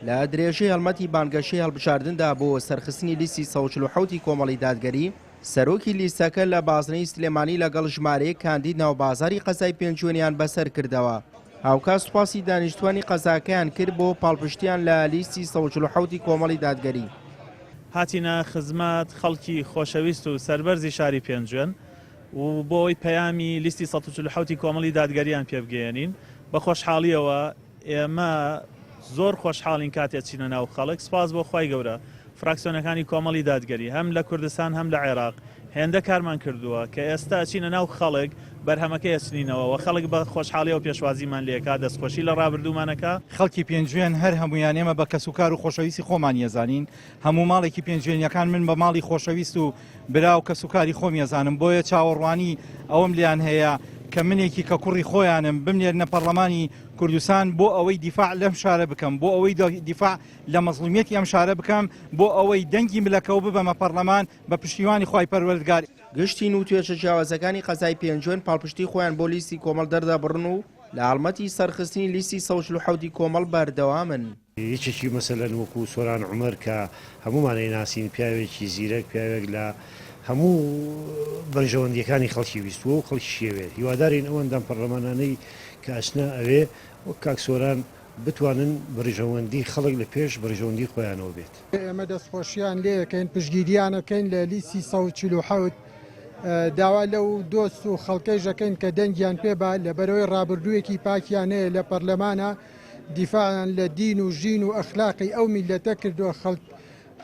لە درێژەی هەڵمەتی بانگەشەی هەڵبژاردندا بۆ سەرخستنی لیستی 147 ی کۆمەڵی دادگەری، سەرۆکی لیستەکە لە بازنەی سلێمانی لەگەڵ ژمارەیەک کاندید ناوبازاڕی قەزای پێنجوێنیان بەسەر کردەوە. هاوکات سوپاسی دانیشتوانی قەزاکەیان کرد بۆ پاڵپشتیان لە لیستی 147 ی کۆمەڵی دادگەری. هاتینە خزمەت خەڵکی خۆشەویست و سەربەرزی شاری پێنجوێن و بۆ ئەوەی پەیامی لیستی 147 ی کۆمەڵی دادگەریان پێ بگەیەنین، بە خۆشحاڵییەوە ئێمە زۆر خۆشحاڵین کاتێ ئەچینە ناو خەڵک، سوپاس بۆ خوای گەورە فراکسیۆنەکانی کۆمەڵی دادگەری هەم لە کوردستان هەم لە عێراق هێندە کارمان کردووە کە ئێستا ئەچینە ناو خەڵک بەرهەمەکەی ئەچنینەوە و خەڵک بە خۆشحاڵیەوە پێشوازیمان لێکا دەستخۆشی لە ڕابردوومان ئەکا. خەڵکی پێنجوێن هەر هەموویان ئێمە بە کەسوکار و خۆشەویستی خۆمانی ئەزانین، هەموو ماڵێکی پێنجوێنیەکان من بە ماڵی خۆشەویست و برا و کەسوکاری خۆم ئەزانم، بۆیە چاوەڕوانی ئەوەم لێیان هەیە کە منێکی کە کوڕی خۆیانم بمنێرنە پەڕلەمانی کوردستان بۆ ئەوەی دیفاع لەم شارە بکەم، بۆ ئەوەی دیفاع لە مەزڵومیەتی ئەم شارە بکەم، بۆ ئەوەی دەنگی ملەکەو ببەمە پەڕلەمان بە پشتیوانی خوای پەروەردگار. گشت چین و توێژە جیاوازەکانی قەزای پێنجوێن پاڵپشتی خۆیان بۆ لیستی کۆمەڵ دەردەبڕن و لە هەڵمەتی سەرخستنی لیستی 147 ی کۆمەڵ بەردەوامن. یەکێکی مەسەلەن وەکو سۆران عومەر کە هەموومان ئەیناسین پیاوێکی زیرەک پیاوێک لە هەموو بەرژەوەندیەکانی خەڵکی ویستووە و خەڵکیشی ئەوێت هیوادارین ئەو ئەندام پەڕلەمانانەی کە ئەچنە ئەوێ وەک کاک سۆران بتوانن بەرژەوەندی خەڵک لە پێش بەرژەوەندی خۆیانەوە بێت. ئێمە دەستخۆشیان لێ ئەکەین پشتگیریان ئەکەین لە لیستی 147 داوا لەو دۆست و خەڵکەیش ئەکەین کە دەنگیان پێ با لەبەرئەوەی ڕابردوویەکی پاکیان هەیە لە پەرلەمانا دیفاعیان لە دین و ژین و ئەخلاقی ئەو میللەتە کردووە خەڵک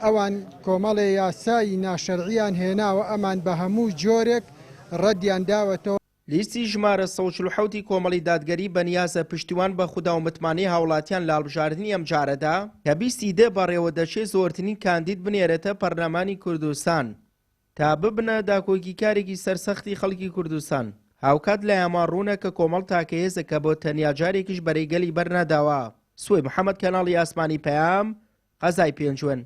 ئەوان کۆمەڵێ یاسای ناشەرعیان هێناوە ئەمان بە هەموو جۆرێک ڕەدیان داوەتەوە. لیستی ژمارە 147 ی کۆمەڵی دادگەری بەنیازە پشتیوان بە خودا و متمانەی هاوڵاتیان لە هەڵبژاردنی ئەمجارەدا کە 20 ی دە بەڕێوەدەچێت زۆرترین کاندید بنێرێتە پەرلەمانی کوردستان. تا ببنە داکۆکیکارێکی سەرسەختی خەڵکی کوردستان. هاوکات لایانمان ڕوونە کە کۆمەڵ تاکە هێزە کە بۆ تەنیا جارێکیش بەرەی گەلی بەرنەداوە. سوەی محەمەد کەناڵی ئاسمانی پەیام، قەزای پێنجوێن.